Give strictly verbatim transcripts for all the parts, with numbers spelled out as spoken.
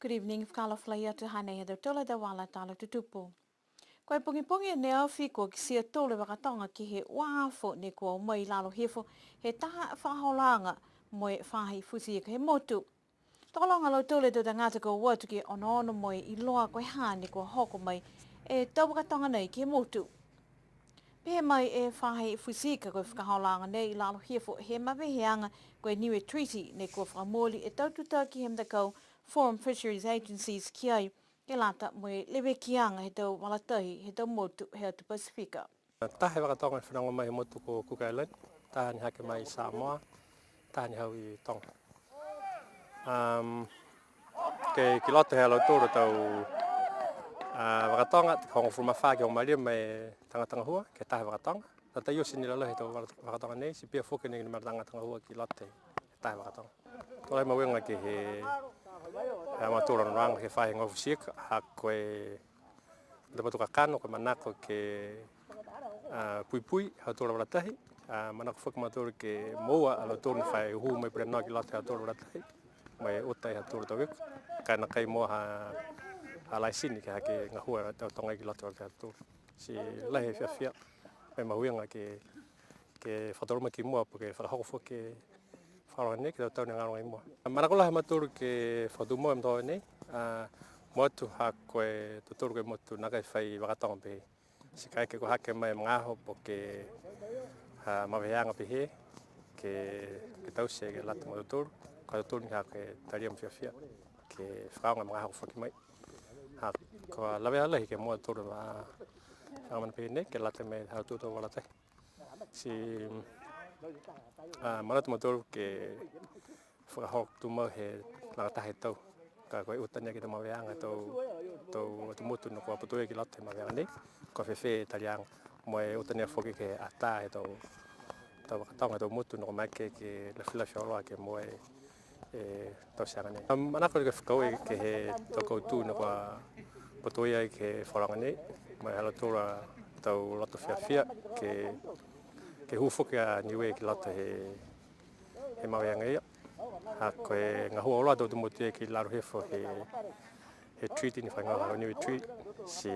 Good evening, fakaalofa lahi atu, hanei ha tautolu a tau vala tala tutupu. Ko e pogipogi ne afi kua kitia tolu e vakatoga ke he uafo ne kua o mai i lalo hifo he taha fakaholoaga mo e faahi futi ika he motu. Tokologa a lautolu e tau tagata kua o atu ke onoono mo e iloa ko e ha ne kua hoko mai e tau vakatoga nei ke he motu. Pehē mai e faahi futi ika ko e fakaholoaga nei i lalo hifo he maveheaga ko e Niue Treaty ne kua fakamooli e tau tutaki he matakau Forum Fisheries Agencies ki ai, ke lata mo e levekiaga he tau vala tahi he tau motu he atu Pasifika. Taha e vakatoga ne fenoga mai he motu ko Cook Island, taha ne hake mai Samoa, taha ne hau i Toga. Um, ke, ki loto he ha lautolu a tau, a, vakatoga, hogofulu ma fā ke hogofulu ma lima e tagata gahua, ke taha e vakatoga. Tatai oti ni e laulahi he tau vaka-, vakatoga nei, ti pihia foki ni e numela tagata gahua ki loto he taha e vakatoga. Ko e lahi e mahuiga ke he, a, mautolu onoonoaga ke he faahi gahua futi ika, ha ko e matapatu kakano, ko e manako ke, a, puipui ha tautolu a vala tahi, a, manako foki a mautolu ke moua a lautolu ne fai hū mo e pule noa ki loto ha tautolu a vala tahi, mo e uta e ha tautolu a tau ika, ka e nākai moua ha, ha laisini ke hake gahua e tau toga ki loto ha tautolu. Ti lahi e fiafia, mo e mahuiga ke, ke fakatolomaki ki mua, po ke fakahoko foki e fakaholoaga nei ke he tau tau ne galo i mua. Manako lahi a mautolu ke fakatumau e motu nei, a, mua atu ha ko e tautolu ko e motu nākai fai vakatoga pehē. Ti kaeke kua hake mai e magaaho po ke, a, maveheaga pehē, ke, ke taute ke lata mo tautolu, ko tautolu ni ha ko e talia mo e fiafia, ke fakaaoga e magaaho kua foaki mai. Ha, kua lavea lahi ke moua e tautolu a, a mena pehē nei, ke lata mo e ha tautolu a tau vala tahi. Ti, a, manatu a mautolu ke fakahoko tumau he lagataha e tau. Ka ko e uta ni ke he tau maveheaga he tau, tau atu motu ne kua putoia ki loto he maveheaga nei. Kua fēfē e taliaga. Mo e uta ni foki ke he ata he tau, tau vakatoga he tau motu ne kua maeke ke lafilafi auloa ke moua e e, tauteaga nei. A, manako ke fakaaue ke he tau kautū ne kua putoia ke he fakaholoaga nei, mo e ha lautolu a tau loto fiafia ke, ke hū foki a Niue ki loto he, he maveheaga ia. Ha ko e gahua auloa e tau atu motu ia ki lalo hifo he, he treaty ne fakahigoa ko e Niue Treaty. Ti,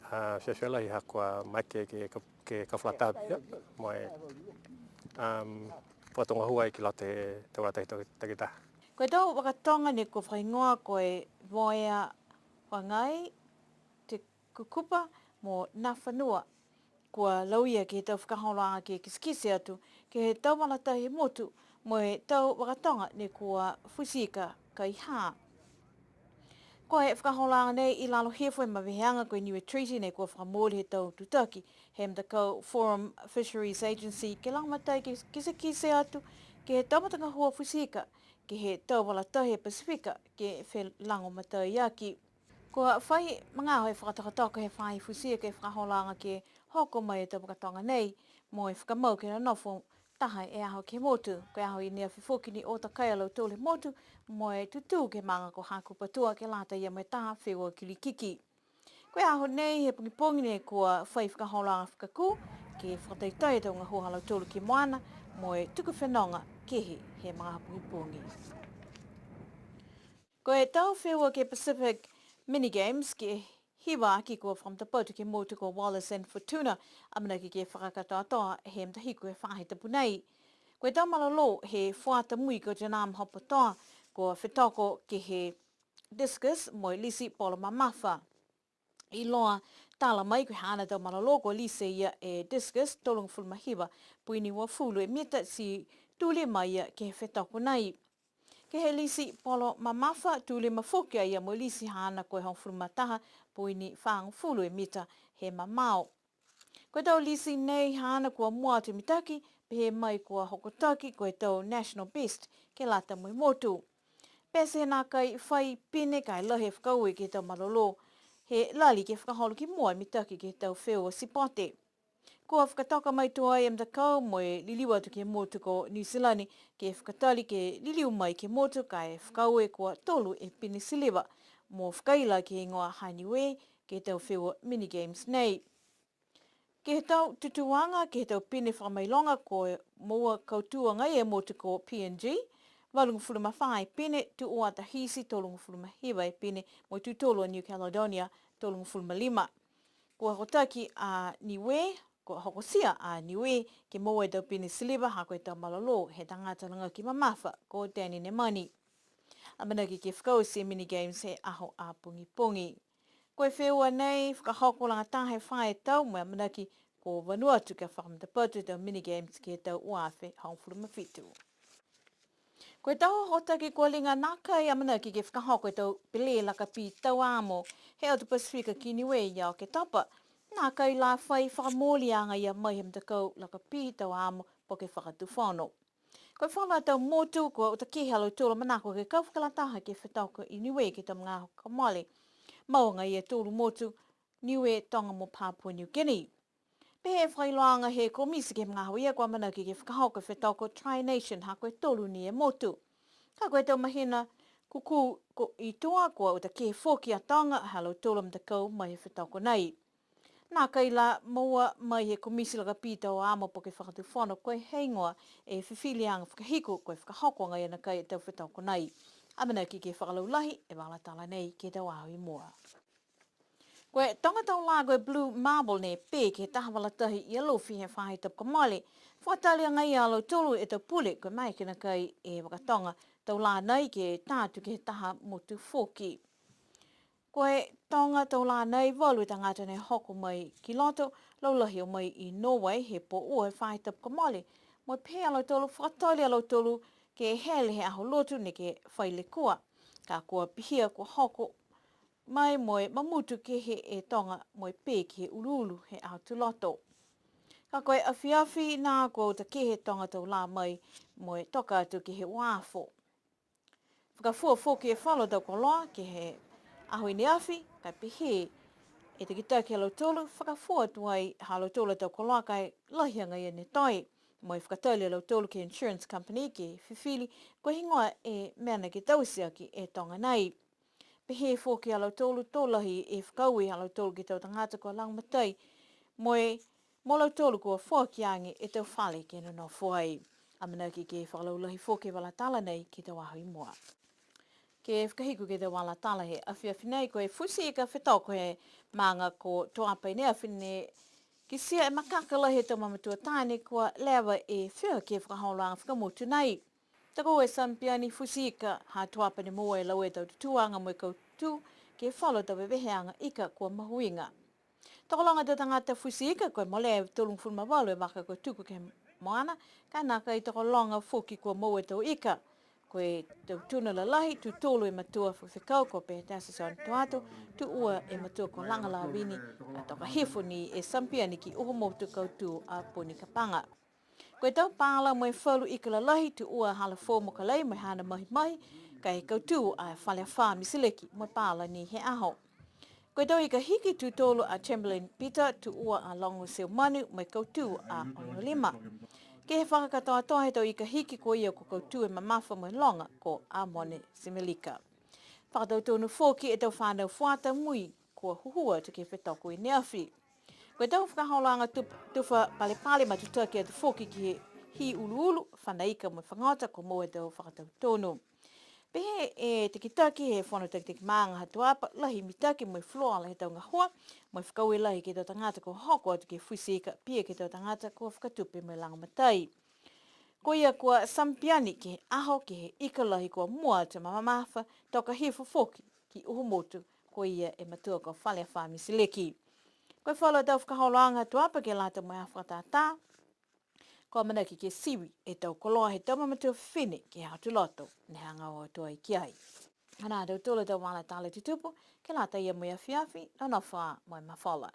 a, fiafia lahi ha kua maeke ke, ke, ke ka fakalataha pihia, mo e, um, fakatau gahua ai ki loto he tau vala tahi takitaha. Ko e tau vakatoga ne kua fakahigoa ko e Voea Vagai, Te Kukupa mo Nafanua. Kua lauia ke he tau fakaholoaga ke kitekite atu ke he tau vala tahi he motu mo e tau vakatoga ne kua futi ika ka e hā. Ko e fakaholoaga nei i lalo hifo he maveheaga ko e Niue Treaty ne kua fakamooli he tau tutaki he matakau Forum Fisheries Agency ke lagomatai ke kitekite atu ke he tau matagahua futi ika ke he tau vala tahi he Pasifika ke felagomataiaki. Kua fai magaaho e fakatokatoka he faahi futi ika e fakaholoaga ke hoko mai e tau vakatoga nei mo e fakamau ke nonofo taha e aho ke he motu. Ko e aho i ne afi foki ne o takai a lautolu he motu mo e tutū ke he maaga ko Hakupu Atua ke lata ia mo e taha feua kilikiki. Ko e aho nei he pogipogi ne kua fai fakaholoaga fakakū ke fakataitai e tau gahua ha lautolu ki moana mo e tuku fenoga kehe he magaaho pogipogi. Ko e tau feua ke he Pacific Mini Games ke hiva aki kua fakamatapatu ke he motu ko Wallis and Futuna, amanaki ke fakakatoatoa he matahiku he faahi tapu nei. Ko e tau malolō he fuata mui ko Janam Hopotoa, kua fetoko ke he discus mo e lisi polo mamafa. Iloa tala mai ko e haana tau malolō kua lisi e ia e discus tolugofulu ma hiva poini uafulu e mita ti tū lima a ia ke he fetoko nei. Ke he lisi polo mamafa, tū lima foki a ia mo e lisi haana ko e hogofulu ma taha poini fāgofulu e mita he mamao. Ko e tau lisi nei haana kua mua atu e mitaki, pehē mai kua hokotaki ko e tau national best ke lata mo e motu. Pete he nākai fai pine ka e lahi e fakaaue ke he tau malolō, he lali ke fakaholo ki mua e mitaki ke he tau feua sipote. Kua fakatoka mai tuai e matakau mo e liliu atu ke he motu ko Niu Silani, ke fakatali ke liliu mai ke he motu ka e fakaaue kua tolu e pine siliva, mo fakaila ke he igoa ha Niue ke he tau feua mini games nei. Ke he tau tutūaga, ke he tau pine fakamailoga kua moua kautū agaia e motu ko P N G, valugofulu ma fā e pine, tū ua a Tahiti, tolugofulu ma hiva e pine, mo e tū tolu a New Caledonia, tolugofulu ma lima. Kua hokotaki a Niue, kua hokotia a Niue ke moua e tau pine siliva ha ko e tau malolō he tagata lagaki mamafa ko Danny Nemani. Amanaki ke fakaoti e Mini Games he aho a pogipogi. Ko e feua nei, fakahoko lagataha e fā e tau, mo e amanaki ko Vanuatu ke fakamatapatu e tau Mini Games ke he tau ua afe hogofulu ma fitu. Ko e tau hokotaki kua liga nākai amanaki ke fakahoko e tau pelē lakapī tau amo he atu Pasifika ki Niue ia Oketopa, nākai la fai fakamooliaga ia mai he matakau lakapī tau amo po ke fakatufono. Ko e falu a tau motu, kua uta kehe a lautolu a manako ke kau fakalataha ke fetoko i Niue ke he tau magaaho kua mole. Mau agaia e tolu motu, Niue, Toga mo Papua New Guinea. Pehē e fakailoaaga he komiti ke he magaaho ia kua amanaki ke fakahoko e fetoko Tri-Nation ha ko e tolu ni e motu. Ka ko e tau mahina kukū ko i tua kua uta kehe foki a Toga ha lautolu a matakau mai he fetoko nei. Nākai la moua mai he komiti lakapī tau amo po ke fakatufono ko e heigoa e fifiliaga fakahiku ko e fakahoko agaia nakai e tau fetoko nei. Amanaki ke fakalaulahi e vala tala nei ke he tau aho i mua. Ko e toga tau lā ko e Blue Marble ne pē ke he taha vala tahi i Alofi he faahi tapu kua mole. Fakatali agaia a lautolu e tau pule ko e maeke nakai e vaka toga tau lā nei ke tā atu ke he taha motu foki. Ko e toga tau lā nei, valu e tagata ne hoko mai ki loto, laulahi o mai i Norway he pō ua he faahi tapu kua mole. Mo e pehē a lautolu, fakatali a lautolu ke hele he aho Lotu neke fai lekua. Ka kua pihia kua hoko mai mo e mamutu kehe e toga mo e pē ke he uluulu he aho Tuloto. Ka ko e afiafi nā kua uta kehe e toga tau lā mai mo e toka atu ke he uafo. Fakafua foki e falu a tau koloa ke he aho i ne afi, ka e pehē e takitaki ha lautolu, fakafua atu ai ha lautolu a tau koloa ka e lahi agaia ne toe. Mo e fakatali a lautolu ke he insurance company ke fifili ko e heigoa e mena ke taute aki e toga nei. Pehē foki a lautolu to lahi e fakaaue ha lautolu ke he tau tagata kua lagomatai mo e mo lautolu kua foaki age e tau fale ke nonofo ai. Amanaki ke fakalaulahi foki e vala tala nei ke he tau aho i mua. Ke fakahiku ke he tau vala tala he afiafi nei, ko e futi ika fetoko he maaga ko Tuapa i ne afi ne kitia e makaka lahi he tau mamatua taane kua leva e fia ke he fakaholoaga fakamotu nei. Tokoua e samipiani futi ika ha Tuapa ne moua e laua e tau tutūaga mo e kautū ke he falu a tau veveheaga ika kua mahuiga. Tokologa e tau tagata futi ika ko e mole e tolugofulu ma valu e vaka kua tuku ke he moana, ka e nākai tokologa foki kua moua e tau ika. Ko e tau tuna lalahi, tū tolu e matua fakafekau ko Pehetasia Sioane Toato, tū ua e matua ko Laga Lavini, ka toka hifo ni e samipiani ki Uhomotu kautū a Poni Kapaga. Ko e tau pala mo e falu ika lalahi, tū ua Halafou mo Kalei mo e haana mahimahi, ka e kautū a Faleafā Misileki mo e pala ni he aho. Ko e tau ika hiki, tū tolu a Chamberlain Peter, tū ua a Logo Seumanu mo e kautū a Onolima. Ke he fakakatoatoa he tau ika hiki, ko ia kua kautū e mamafa mo e loga ko Amone Simelika. Fakatautonu foki e tau fanau fuata mui kua huhū atu ke he fetoko i ne afi. Ko e tau fakaholoaga tup-, tufa palepale matutaki atu foki ke he hī uluulu, fana ika mo e fagota kua moua e tau fakatautonu. Pehē e takitaki he fono takitaki maaga ha Tuapa, lahi mitaki mo e fuluola he tau gahua, mo e fakaaue lahi ke he tau tagata kua hoko atu ke futi ika, pihia ke he tau tagata kua fakatupe mo e lagomatai. Ko ia kua samipiani ke he aho ke he ika lahi kua mua atu e mamafa, toka hifo foki ki Uhomotu, ko ia e matua ko Faleafā Misileki. Ko e falu a tau fakaholoaga ha Tuapa ke lata mo e aho fakatātā, kua amanaki ke sivi e tau koloa he tau mamatua fifine ke he aho Tuloto ne hagaao atu ai ki ai. Hanā ha tautolu a tau vala tala tutupu, ke lata ia mo e afiafi, nonofo ā mo e mafola.